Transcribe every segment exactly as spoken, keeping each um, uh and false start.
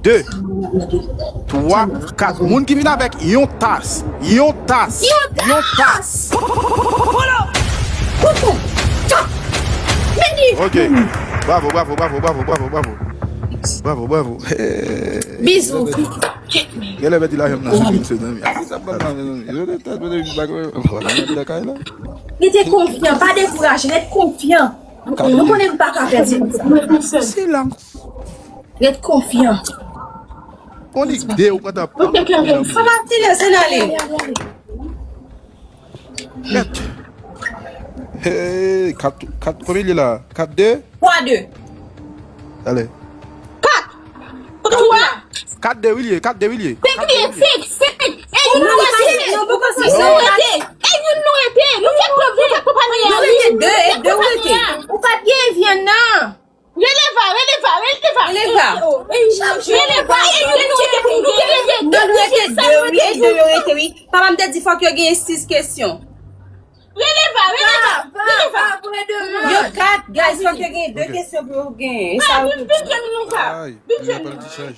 de, twa, kat. Moun ki vin avèk yon tas. Yon tas. Yon tas. Koutou. Tchak. Meni. Ok. Bravo, bravo, bravo, bravo, bravo, bravo. Bravo, bravo. Bizou. Genlè pèdi lajan m nan sou Big Sou, zanmi. A, ki sa m pran nan, mezanmi? Yo te tèt mwen depi m pa konnen. Mwen pa nan kay la. Rete konfyan, pa dekouraje, ret konfyan. Nou konnen m pa ka pèdi konsa. Silans. Ret konfyan. On lig de ou pran ta. Sa va, ti lese n ale. Mèt. Hey, kat, kat, konbyen li ye la? Kat de? Twa de. Ale. Kat. Twa. Kat de wi li ye, kat de wi li ye. Senk li ye, senk, senk. E youn nou rete. Non, poko senk. Youn nou rete. E youn nou rete. Nou fè pwèv, nou fè konpanye a. Nou rete de, e de ou rete. Ou pa t gen vyann nan. Releva, releva, releva. Releva. Releva, e youn nou rete, nou te rete de, wi, e de yo rete, wi. Papa m te di fòk yo genyen sis kesyon. Releva, releva, releva. Yo kat, guys, fòk yo genyen de kesyon pou yo genyen. E sa yo vin, vin jwenn nou ka. Vin jwenn nou.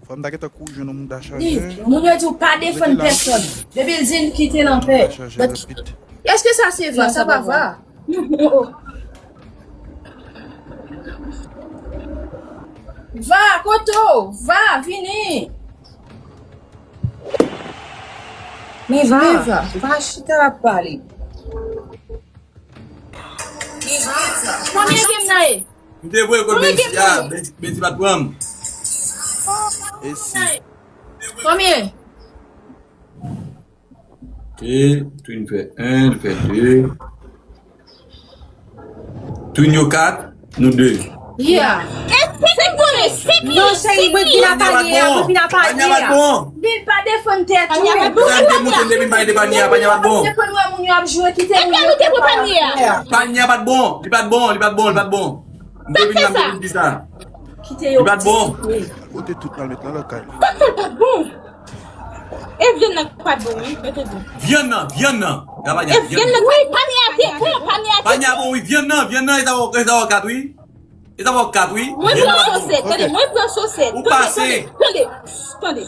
Fò m ta gentan kouri jwenn yon moun ta chaje. Moun yo di w pa defann pèsòn. Depi l di n kite l anpè. Èske sa se va? Sa pa va. Va, kote w? Va, vini. Men va, men va. Va chita ap pale. Men va. Konbyen game nan ye? M te voye kòd Benji a, Benji, Benji pa t pran m. E si. Konbyen? E Twin fè en, li fè de. Twin yo kat, nou de. Yeah. E si nou konnen, si nou... Non, cheri, mwen vin a panye a, mwen vin a panye a. Panye a pa t bon. Vin pa defann tèt ou. Panye a pa t bon. Sa te montre depi m pa ede panye a, panye a pa t bon. Se pou nou wè moun yo ap jwe, kite moun yo pran panye a. Panye a pa t bon, li pa t bon, li pa t bon, li pa t bon. M te vin la, m te vin di sa. Kite yo. Li pa t bon. Kote tout nan met nan lòt kay la. Sa fè l pa t bon. E vyann nan pa t bon, wi. Mete di. Vyann nan, vyann nan. Gaba e vyann nan. Wi, panye a te bon, panye a te bon. Panye a bon, wi. Vyann nan, vyann nan, e sa wè, e sa wè kat, wi. E sa wè kat, wi. Mwen pran sosèt, tande, mwen pran sosèt. Ou pase. Tande, tande, tande.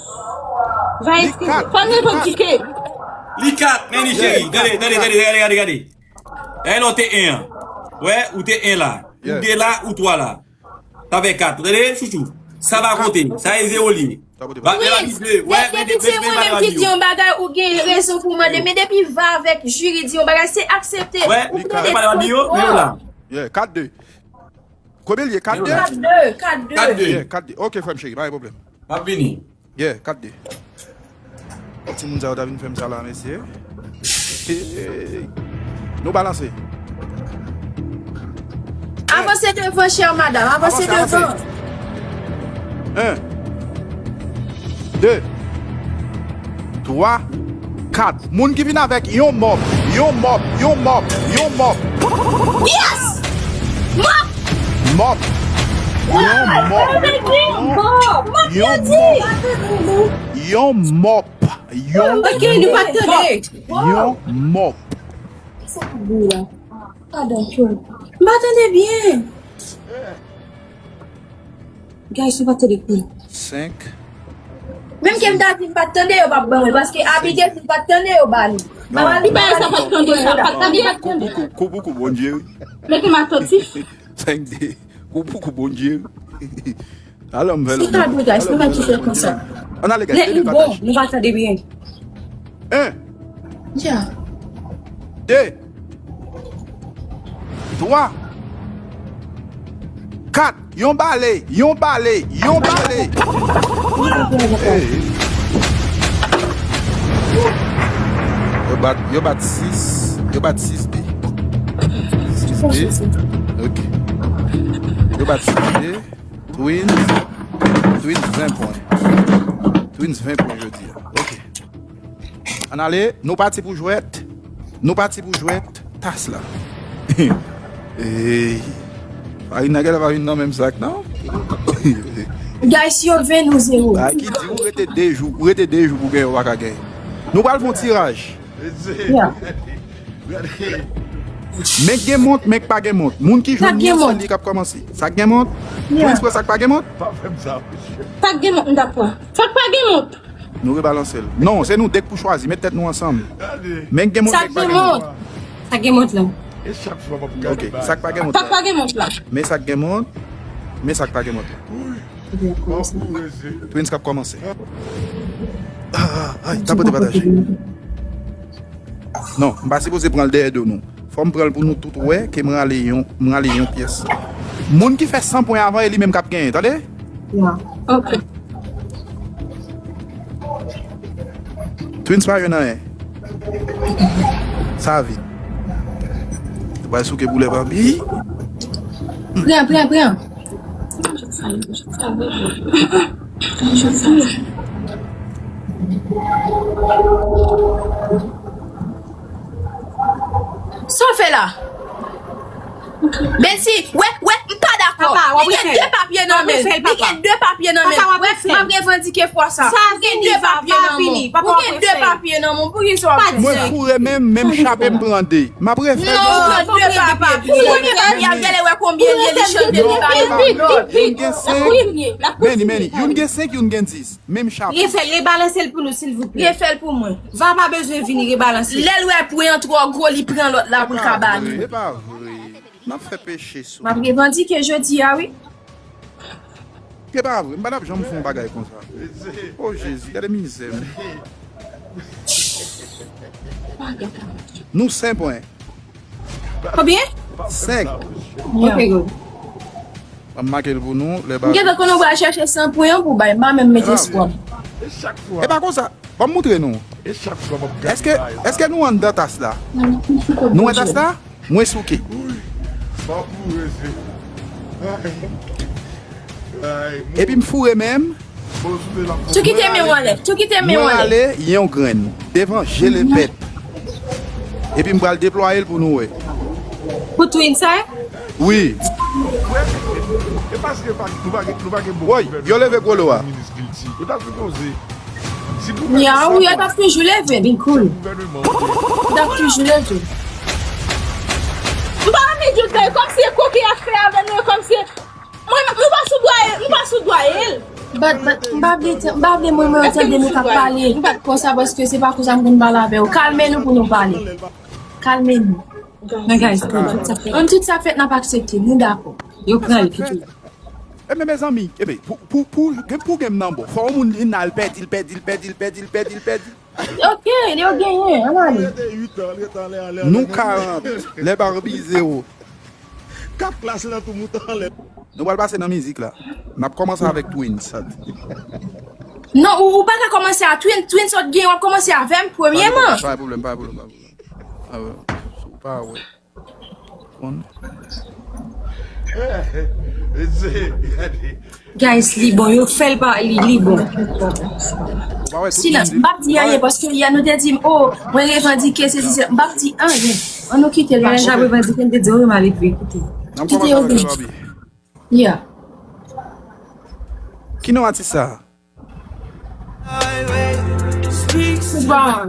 Va eskize. Fò n revann kike. Li kat, men li cheri. Gade, gade, gade, gade, gade, gade. Dayè la ou te en an. Wè, ou te en la. Ou de la, ou twa la. Sa fè kat. Tande, chouchou. Sa pa konte. Sa e zewo li ye. Ba, lè pa vin vle. Wè, men depi se mwen menm ki di yon bagay, ou gen rezon pou mande. Men depi Va avèk Jiri di yon bagay, se aksepte. Wè, ou tande pa yo, men yo la. Yeah, kat de. Konbyen l ye? Kat de? Kat de, kat de. Kat de. Yeah, kat de. Ok, frè m cheri, pa gen pwoblèm. M ap vini. Yeah, kat de. Timoun sa yo ta vin fè m sa la, mesye. Hey. Nou balanse. Avanse devan, chè madanm, avanse devan. En, de, twa, kat. Moun ki vin avèk yon mòp, yon mòp, yon mòp, yon mòp. Yes! Mòp! Mòp! Yon mòp! Mòp! Yon mòp! Yon mòp! Yon mòp! Yon mòp! Sa k ap di la? Padon, m pa tande byen. Guys, nou pa tande byen. Senk. Menm ke m ta di m pa t tande, yo p ap ban mwen, paske Abigail, si m pa t tande, yo ba li. Non. Li pa sa pa t tande, sa pa t tande. Kou pou kou, kou pou kou, Bondye, wi. Mete m atantif. Senk de. Kou pou kou, Bondye, wi. Alò, m fè lòt. Si ta dwe, guys, nou pa kite l konsa. Ann ale, guys, bon, nou pa tande byen. En. Ya. De. Twa. Kat. Yon bale. Yon bale. Yon bale. Hey. Yo bat, yo bat sis. Yo bat sis de. Sis de. Ok. Yo bat sis de. Twins. Twins ven pwen. Twins ven pwen jodi a. Ok. Ann ale, nou pati pou jwèt. Nou pati pou jwèt tas la. Ey. Farin nan genlè pa vin nan menm sak, non? Guys, yo ven nou zewo. Sa ki di ou rete de jou, ou rete de jou pou genyen, ou pa ka genyen. Nou pral fè yon tiraj. Yeah. Men k gen mont, men k pa gen mont. Moun ki jwenn li an, se li k ap kòmanse. Sa k gen mont? Twins pran sa k pa gen mont? Pa fè m sa, mesye. Sa k gen mont, m t ap pran. Sa k pa gen mont? Nou rebalanse l. Non, se nou de k pou chwazi. Met tèt nou ansanm. Gade. Men k gen mont, sa men k pa gen mont. Sa k gen mont la. E chak fwa m ap gade. Ok, sa k pa gen mont la. Sa k pa gen mont la. Men sa k gen mont. Men sa k pa gen mont la. Twins k ap kòmanse. Ah, ah, ay, tapote pataje. Non, m pa sipoze pran l dèyè do nou. Fò m pran l pou nou tout wè ke m rale yon, m rale yon pyès. Moun ki fè san pwen avan, e li menm k ap genyen, tande? Ya. Ok. Twins pa jwenn anyen. Sa vit. Ou pral souke boulè Barbie. Pran, pran, pran. Sa w fè la? Bensi, wè, wè, m pa dakò. Papa, w ap refè l. Li gen de papye nan men l. Li gen de papye nan men l. Papa, w ap refè l. Wè, m ap revandike fwa sa. Ou gen de papye nan men w. Ou gen de papye nan men w. Poukisa w ap fè sa? Mwen foure menm, menm chape m pran de. M ap refè l. Non, ou pran de papye. Ou pran de papye. Ou gen lè wè konbyen l ye, li chanje de papye. Youn gen senk. Meni, meni. Youn gen senk, youn gen dis. Menm chape. Refè l, rebalanse l pou nou, silvouplè. Refè l pou mwen. Va pa bezwen vini rebalanse. Lè l wè pwen an twò gwo, li pran lòt la pou l ka ba nou. E pa vre. N ap fè peche sou. M ap revandike jodi a, wi. E pa vre, m pa t ap janm fè yon bagay konsa. O Jezi, gade mizè m. Nou senk pwen. Konbyen? Senk. Ok, good. M ap make l pou nou. M gentan konnen w pral chèche san pwen an pou bay. M pa menm met espwa. E pa konsa. Ban m moutre nou. Èske, èske nou anndan tas la? Nou wè tas la? Mwen souke. Epi m foure men m. Tou kite men w anlè. Tou kite men w anlè. Mwen rale yon grenn devan je lepèp. Epi m pral deplwaye l pou nou wè. Pou twin sa? Wi. Woy, yo leve gwo lo a. Ya, wi, yo t ap toujou leve. Bin cool. Yo t ap toujou leve. M pa anvi di w sa, e kòmsi e koke y ap fè avè nou, e kòmsi mwen, nou pa sou dwaye, nou pa sou dwaye l. But, but, m pa vle, m pa vle mwen, mwen tande nou k ap pale konsa, paske se pa konsa m konn pale avè w. Kalme nou pou nou pale. Kalme nou. Men guys, ann tout sa fèt, n ap aksepte. Nou dakò. Yo pran l, kite l. Ebyen, mezanmi, ebyen, pou, pou, pou, gen, pou gen m nan bon, fò yon moun vin al pèdi l, pèdi l, pèdi l, pèdi l, pèdi l, pèdi l. Ok, yo genyen, ann ale. Nou karant, lè Barbie zewo. Kat klas nan tou mouton anlè. Nou pral pase nan mizik la. N ap kòmanse avèk Twins. Non, ou, ou pa ka kòmanse a Twins, Twins sot gen, w ap kòmanse avè m, premyèman. Pa gen pwoblèm, pa gen pwoblèm, pa gen pwoblèm. Ah, ou pa wè. Guys, li bon, yo fè l pa, li, li bon. Silans, m p ap di anyen, paske yè nou te di m, oh, mwen revandike, se, se, se, m p ap di anyen. Ann nou kite l, lè l t ap revandike, m te di, oh, yo mal edve, kite. Kite yo vini. Yeah. Ki non atis sa? Bon.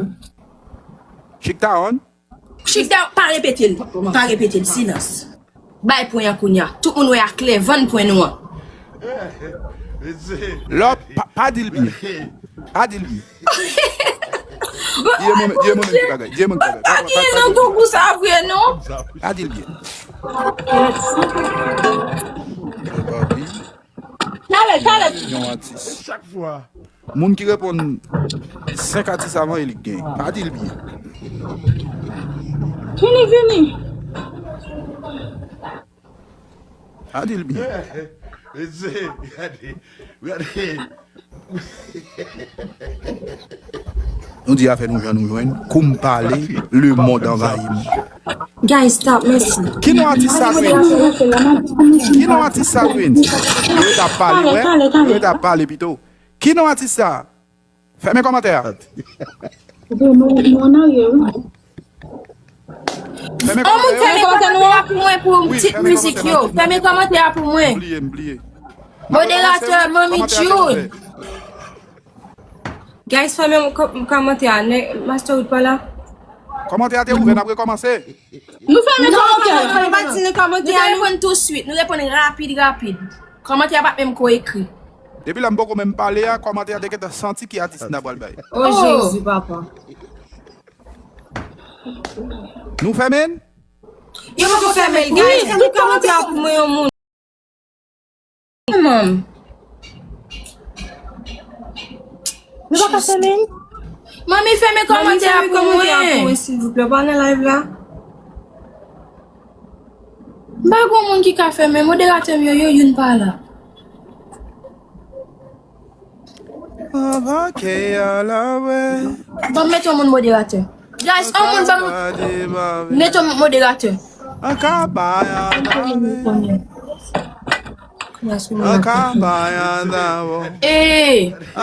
Chik Taon? Chik Taon, pa repete l. Pa repete l, silans. Bay pwen an kounye a. Tout moun wè a klè, vann pwen nou an. Lò, pa, pa di l byen. Pa di l byen. Di e mwen, di e mwen menm ki bagay. Di e mwen ki bagay. Pa, pa, pa, pa di l byen. Pa di l byen. Talè, talè. Yon atis. Chak fwa. Moun ki reponn senk atis avan, e li k genyen. Pa di l byen. Vini, vini. Pa di l byen. Gade, gade. Nou di afè nou jan nou jwenn. Kou m pale, lemonn anvayi m. Guys, stop, mèsi. Ki non atis sa, Twins? Ki non atis sa, Twins? Yo t ap pale, wè. Yo t ap pale pito. Ki non atis sa? Fèmen kòmantè a. Fèmen kòmantè a pou mwen pou ti mizik yo. Fèmen kòmantè a pou mwen. Bliye, bliye. Moderatè, Manmi June. Guys, fèmen kòmantè a. Master Wood pa la. Kòmantè a te ouvè, n ap rekòmanse. Nou fèmen kòmantè a. Nou pa di nou kòmantè a. Nou reponn tou swit. Nou reponn rapid, rapid. Kòmantè a pa t menm ko ekri. Depi lè m poko menm pale a, kòmantè a te gentan santi ki atis n a pral bay. Oh, Jezi, papa. Nou fèmen? Yo poko fèmen l, guys. Tout kòmantè a pou mwen yon moun. Manm. Nou pa ka fèmen l? Manmi, fèmen kòmantè a pou mwen. Silvouplè, pa nan live la. M pa gon moun ki ka fèmen. Moderatè m yo, yo, youn pa la. Anbake a la wè. Ban m mete yon moun moderatè. Guys, yon moun ban m mete yon moderatè. An ka bay a la wè. An ka bay a la wè. Ee.